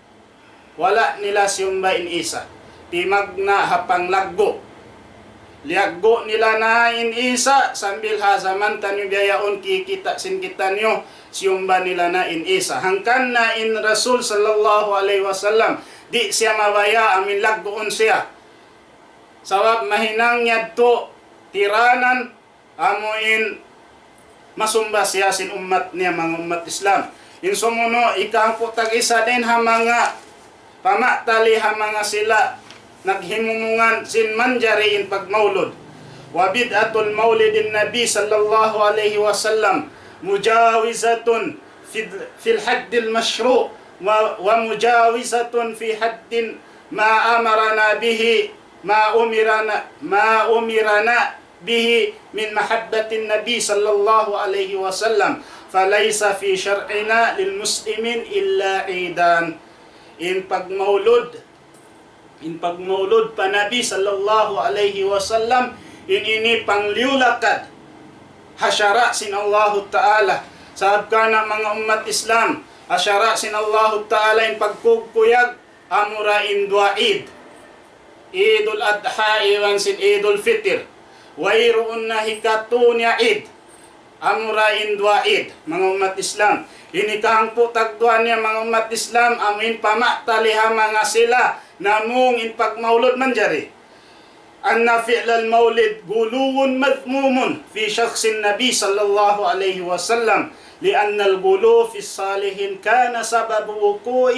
wala' nila siyumba in Isa. Timagna' ha panglaggu'. Liyaggu' nila na in Isa, sambil ha jaman taniyu bihaun kikita' sin kitaniyu, siyumba nila na in Isa. Hangkan na in Rasul sallallahu alayhi wasallam, di' siya mabaya' amuin lagguun siya. Sabab mahinang yadtu tiranan amuin masumba siya sin ummat niya, manga ummat Islam. In sumunu', ikahangpu' tag-isa dayn ha manga pamatali ha manga sila naghimumungan sin manjari in pagmaulud. وبدعة مولد النبي صلى الله عليه وسلم مجاوزة في، في الحد المشروع، و، ومجاوزة في حد ما أمرنا به، ما أمرنا، ما أمرنا به من محبة النبي صلى الله عليه وسلم، فليس في شرعنا للمسلمين إلا عيدان. In pagmaulud, in pagmaulud pa Nabi sallallahu alayhi wasallam, in ini pangliyulakad ha sara' sin Allahu Ta'ala. Sabab kana manga ummat Islam, ha sara' sin Allahu Ta'ala in pagkugkuyag, amura in duwa Eid. Eidul Adha iban sin Eidul Fitr. Wayruun na hikatu niya Eid. Amura in duwa Eid, manga ummat Islam. Ini kahangpu' tagduwa niya, manga ummat Islam, amuin pamatali ha manga sila namung in pagmaulud manjari. أن فعل المولد غلو مذموم في شخص النبي صلى الله عليه وسلم، لأن الغلو في الصالحين كان سبب وقوع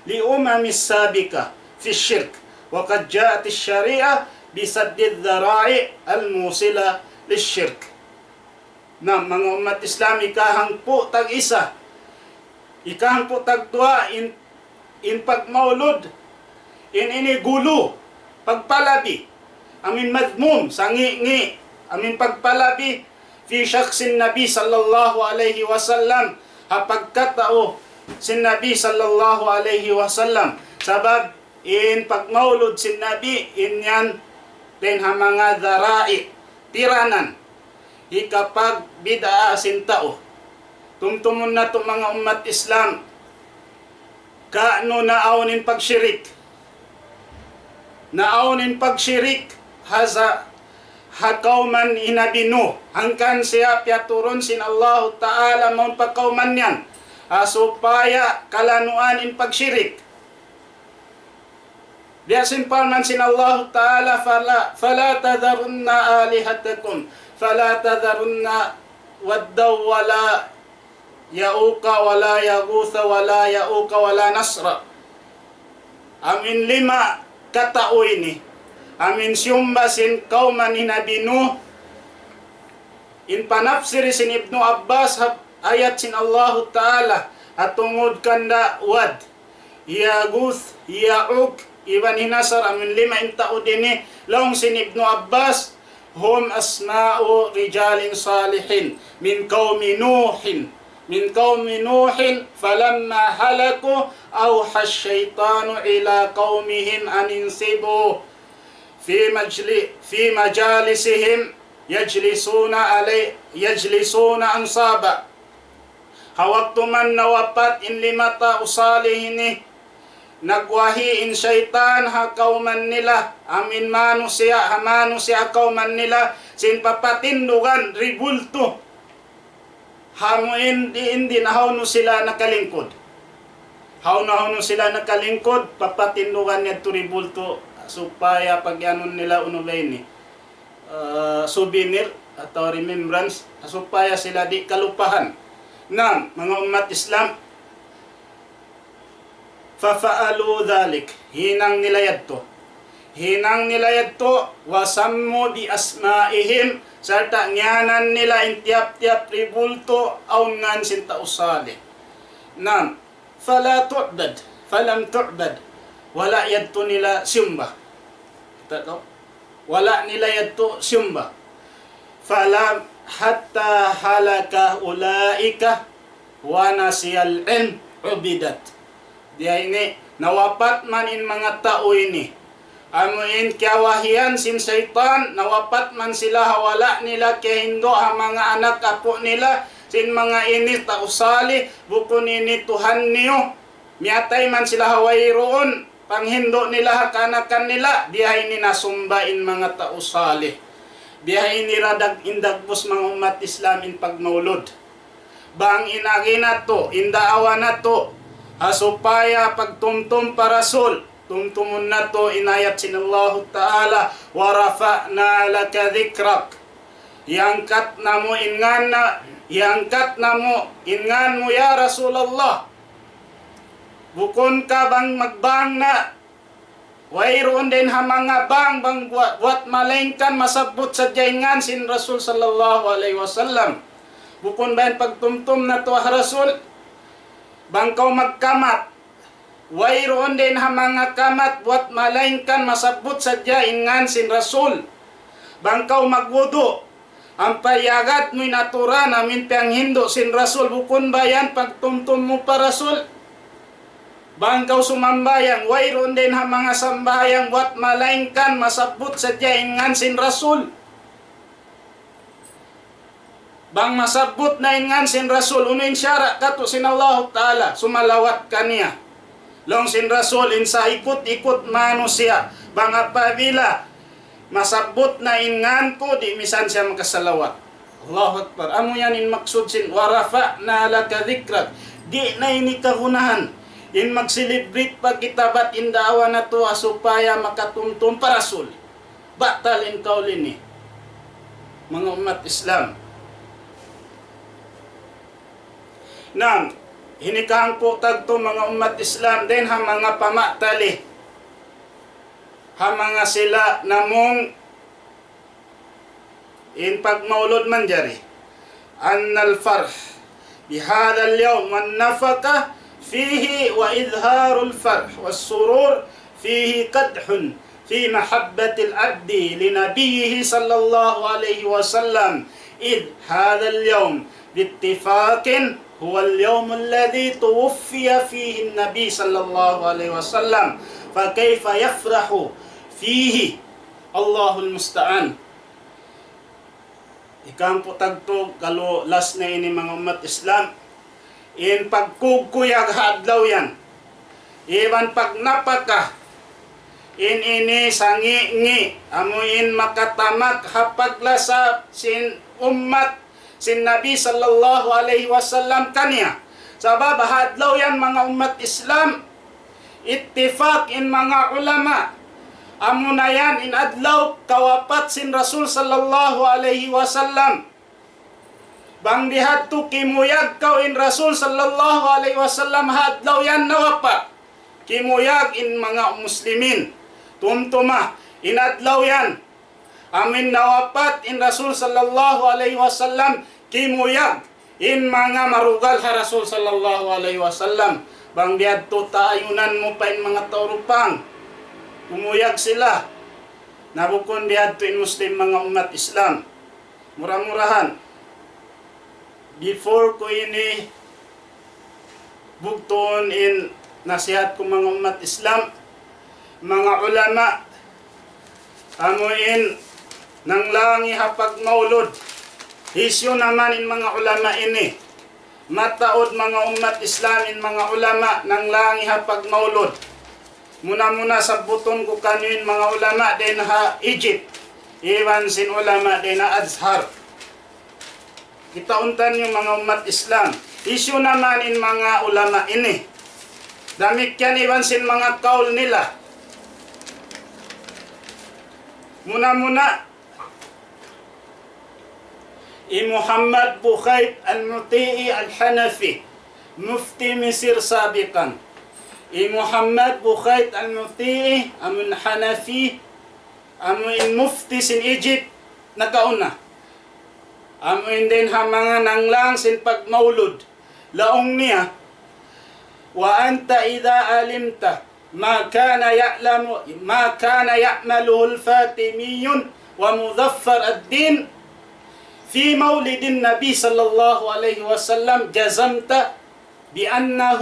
الأمم السابقة في الشرك، وقد جاءت الشريعة بسد الذرائع الموصلة للشرك. Na, manga ummat Islam, ikahangpu' tag-isa, ikahangpu' tagduwa in, in pagmaulud, in ini gulu, pagpalabi, amin madhmum, sangi'-ngi', amin pagpalabi, في شخص النبي صلى الله عليه وسلم, ha pagkatau sin Nabi sallallahu alayhi wasallam. Sabab in pagmaulud sin Nabi, in yan dayn ha manga dhara'i, tiranan, hikapagbid'aa sin tau. Tumtumun natu' manga ummat Islam, kaunu naawn in pagshirik. Naawn in pagshirik ha sa-, ha kawman hi Nabi Nuh. Hangkan siya piyaturun sin Allahu Ta'ala mawn pa kawman niya, ha supaya kalanuan in pagshirik. Biya' sin parman sin Allahu Ta'ala, فلا، فلا تذرن آلهتكم، فلا تذرن ودا ولا يعوق ولا يغوث ولا يعوق ولا نسرا. Amin lima katau ini, amin siyumba sin kawman hi Nabi Nuh, in panapsir sin Ibnu Abbas ha ayat sin Allahu Ta'ala, ha tungud kanda Wad, Yaguth, Ya'uq, iban hi Nasr, amin lima in tau ini, laung sin Ibnu Abbas, هم أسماء رجال صالحين من قوم نوح، من قوم نوح، فلما هلكوا أوحى الشيطان إلى قومهم أن انصبوا في مجل-، في مجالسهم يجلسون علي-، يجلسون أنصابا. Ha waktu man nawapat in lima tau salih ini, nagwahi in saytan ha kawman nila, amin manusiya', ha manusiya' ha kawman nila, sin papatindugan, ribultu. Amu in di', in di' na hawnu sila nakalingkud. Hawnu, hawnu sila nakalingkud, papatindugan niya tu ribultu, supaya pagyanun nila unu ba ini, ah, souvenir atawa remembrance, supaya sila di' kalupahan. Na, manga ummat Islam, ففعلوا ذلك. Hinang nila yadtu. Hinang nila yadtu, وسموا بأسمائهم, sarta' ngiyanan nila in tiyap-tiyap ribultu awn ngan sin tau salih. Na, فلا تعبد، فلم تعبد. Wala' yadtu nila siyumba. Kita' tahu? Wala' nila yadtu siyumba. فلم، حتى هلك أولئك ونسي العلم عبدت. Biya' ini, nawapat man in manga tau ini. Amu in kiyawahian sin saytan, nawapat man sila ha wala' nila kiyahindu' ha manga anak apu' nila, sin manga ini tau salih, bukun ini Tuhan niyu. Miyatay man sila ha wayruun panghindu' nila ha kaanakan nila, biya' ini nasumba in manga tau salih. Biya' ini ra dag-, in dagbus manga ummat Islam in pagmaulud. Bang in agi natu', in daawa natu', ha supaya pagtumtum pa Rasul, tumtumun natu' in ayat sin Allahu Ta'ala, ورفعنا لك ذكرك. Iyangkat namu' in ngan na, iyangkat namu' in ngan mu, ya Rasulullah. Bukun ka bang magbang na, wayruun dayn ha manga bang, bang buwat, buwat malaingkan masabbut sadja in ngan sin Rasul sallallahu alayhi wasallam. Bukun ba yan pagtumtum natu' ha Rasul? Bang kaw magkamat, wayruun dayn ha manga kamat buwat malaingkan masabbut sadja in ngan sin Rasul. Bang kaw magwudu', ampa iyagad mu in aturan amu in piyanghindu' sin Rasul, bukun ba yan pagtumtum mu pa Rasul? Bang kaw sumambahayang, wayruun dayn ha manga sambahayang buwat malaingkan masabbut sadja in ngan sin Rasul. Bang masabbut na in ngan sin Rasul, unu in sara' katu' sin Allahu Ta'ala, sumalawat kaniya. Laung sin Rasul, in saikut-ikut manusiya', bang apabila masabbut na in ngan ku, di' misan siya makasalawat. Allahu Akbar. Amu yan in maksud sin, ورفعنا لك ذكرك. Di' na ini kagunahan in mag-celebrate pa kita bat in daawa natu' ha supaya makatumtum pa Rasul. Batal in kaul ini, manga ummat Islam. Naam, ini kahangpu' tagtu manga ummat Islam, dayn ha manga pamatali. Ha manga sila namung in pagmaulud manjari. أن الفرح بهذا اليوم والنفقة فيه وإظهار الفرح والسرور فيه قدح في محبة العبد لنبيه صلى الله عليه وسلم، إذ هذا اليوم باتفاق هو اليوم الذي توفي فيه النبي صلى الله عليه وسلم، فكيف يفرح فيه؟ الله المستعان. Hangpu' tagtug kalu last na ini manga ummat Islam. In pagkukuyag ha adlaw yan. Iban pagnapaka. In ini sangi-ngi, amu in makatamak ha paglasa sin ummat sin Nabi sallallahu alayhi wasallam kaniya. Sabab ha adlaw yan manga ummat Islam, ittifaq in manga ulama. Amuna yan in adlaw kawapat sin Rasul sallallahu alayhi wasallam. Bang bihadtu kimuyag kaw in Rasul sallallahu alayhi wasallam ha adlaw yan nawapat. Kimuyag in manga muslimin. Tumtuma, in adlaw yan. Amu in nawapat in Rasul sallallahu alayhi wasallam, kimuyag in manga marugal ha Rasul sallallahu alayhi wasallam. Bang bihadtu taayunan mu pa in manga tau Rupang. Kumuyag sila. Na bukun bihadtu in Muslim manga ummat Islam. Mura-murahan. Before ku ini bugtuun in nasihat ku manga ummat Islam, manga ulama, amu in nanglangi ha pagmaulud. Hisiyu na man in manga ulama ini? Mataud manga ummat Islam in manga ulama nanglangi ha pagmaulud. Muna-muna sabbutun ku kaniyu in manga ulama dayn ha Egypt, iban sin ulama dayn ha Azhar. Kitaun taniyu manga ummat Islam. Hisiyu na man in manga ulama ini. Damikkiyan iban sin manga kaul nila. Muna-muna, hi Muhammad Bukhayt al-Muti'i al-Hanafi, mufti Misir sabiqan. Hi Muhammad Bukhayt al-Muti'i, amun Hanafi, amu in mufti sin Egypt nakauna. Amu in dayn ha manga nanglang sin pagmaulud. Laung niya, وأنت إذا علمت ما كان يعلم، ما كان يعمله الفاطمي ومظفر الدين في مولد النبي صلى الله عليه وسلم جزمت بأنه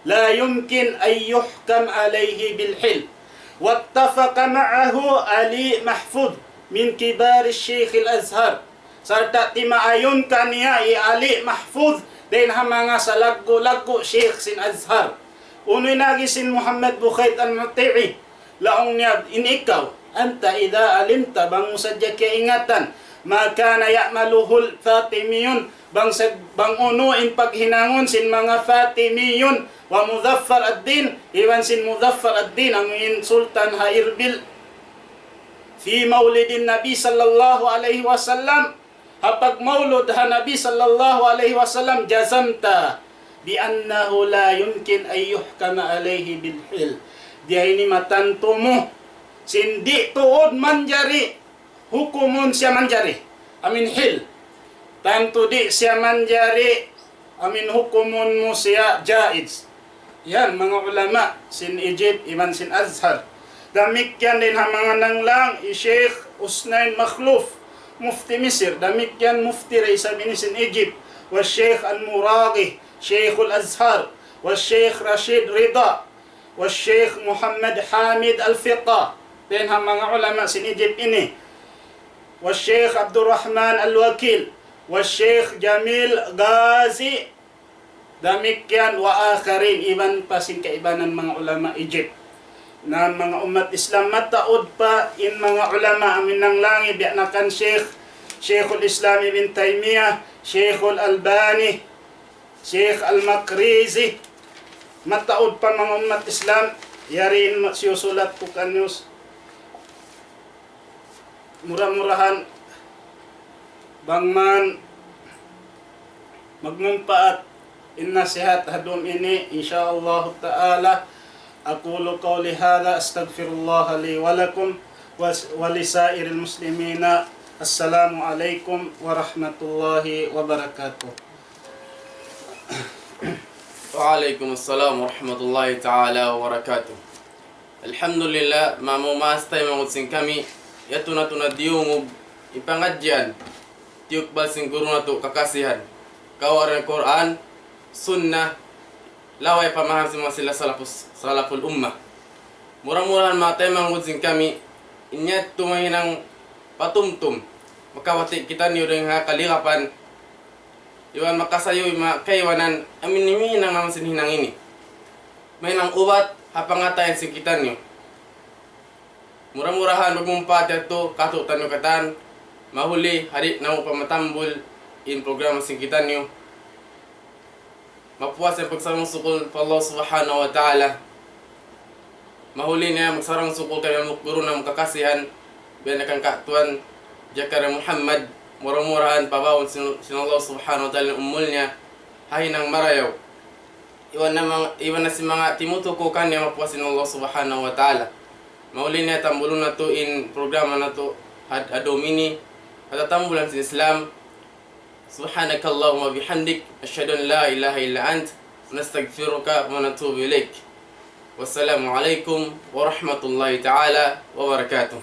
لا يمكن أن يحكم عليه بالحل. واتفق معه علي محفوظ من كبار شيوخ الأزهر. Sarta' timaayun kaniya hi Ali Mahfuz dayn ha manga salaggu'-laggu' sheikh sin Azhar. Unu in agi sin Muhammad Bukhayt al-Muti'i, laung niya in ikaw, أنت إذا علمت, bang mu sadja kiyaingatan, ما كان يعمله الفاطميون, bang sa-, bang unu in paghinangun sin manga Fatimiyun, ومظفر الدين, iban sin Muzaffar ad-Din, amu in sultan ha Irbil. في مولد النبي صلى الله عليه وسلم, ha pagmaulud ha Nabi sallallahu alayhi wasallam, جزمت بأنه لا يمكن أن يحكم عليه بالحل. Di' ini matantu mu, sin di' tuud manjari hukumun siya manjari. Amin hil. Tantu di' siya manjari, amin hukumun mu siya jaiz. Yan, manga ulama sin Egypt, iban sin Azhar. Damikkiyan dayn ha manga nanglang, hi Sheikh Usnain Makhluf, mufti Misir. Damikkiyan mufti da isab ini sin Egypt. والشيخ المراغي شيخ الأزهر، والشيخ رشيد رضا، والشيخ محمد حامد الفقي. Dayn ha manga ulama sin Egypt ini. والشيخ عبد الرحمن الوكيل، والشيخ جميل غازي, damikkiyan وآخرين, iban pa sin kaibanan manga ulama Egypt. Na manga ummat Islam, mataud pa in manga ulama amin nanglangi, biya' na kan Sheikh, Sheikhul Islam Ibn Taymiyyah, Sheikhul Albani, Sheikh Al-Makrizi, mataud pa manga ummat Islam, yari in ma-, siyusulat ku kaniyu. Mura-murahan, bang man magmumpaat in nasihat ha dum ini, insya Allah ta'ala, أقول قولي هذا، أستغفر الله لي ولكم ولسائر المسلمين. السلام عليكم ورحمة الله وبركاته. وعليكم السلام ورحمة الله تعالى وبركاته. Alhamdulillah, manga maas taymanghud sin kami, yadtu natu' na diyungug in pangadjian, tiyukbal sin guru natu' kakasihan, kawaran Qur'an, Sunnah, laway pamaham sin manga sila salafus, salaful ummah. Mura-murahan manga taymanghud sin kami, in yadtu mahinang patumtum, makabati' kitaniyu dayn ha kaligapan, iban makasayu in manga kaibanan, amu in mahinang amu sin hinang ini. Mahinang ubat ha pangatayan sin kitaniyu. Mura-murahan magmumpaat yadtu kātu'niyu katan, mahuli ha di' namu' pa matambul in programa sin kitaniyu. Mapuas in pagsarang-sukul pa Allah Subhanahu wa Ta'ala. Mahuli niya magsarang-sukul kami hambuuk guru namu' kakasihan, biya' na kan Ka' Tuan Jakaria Muhammad, mura-murahan pabaun sin, sin Allah Subhanahu wa Ta'ala in umul niya, ha hinang marayaw. Iban na mang-, iban na sin manga timutuku kaniya mapuas sin Allah Subhanahu wa Ta'ala. Mahuli niya tambulun natu' in programa natu' ha, ha dum ini, ha tambulan sin Islam. سبحانك اللهم وبحمدك، نشهد أن لا إله إلا أنت، نستغفرك ونتوب إليك. والسلام عليكم ورحمة الله تعالى وبركاته.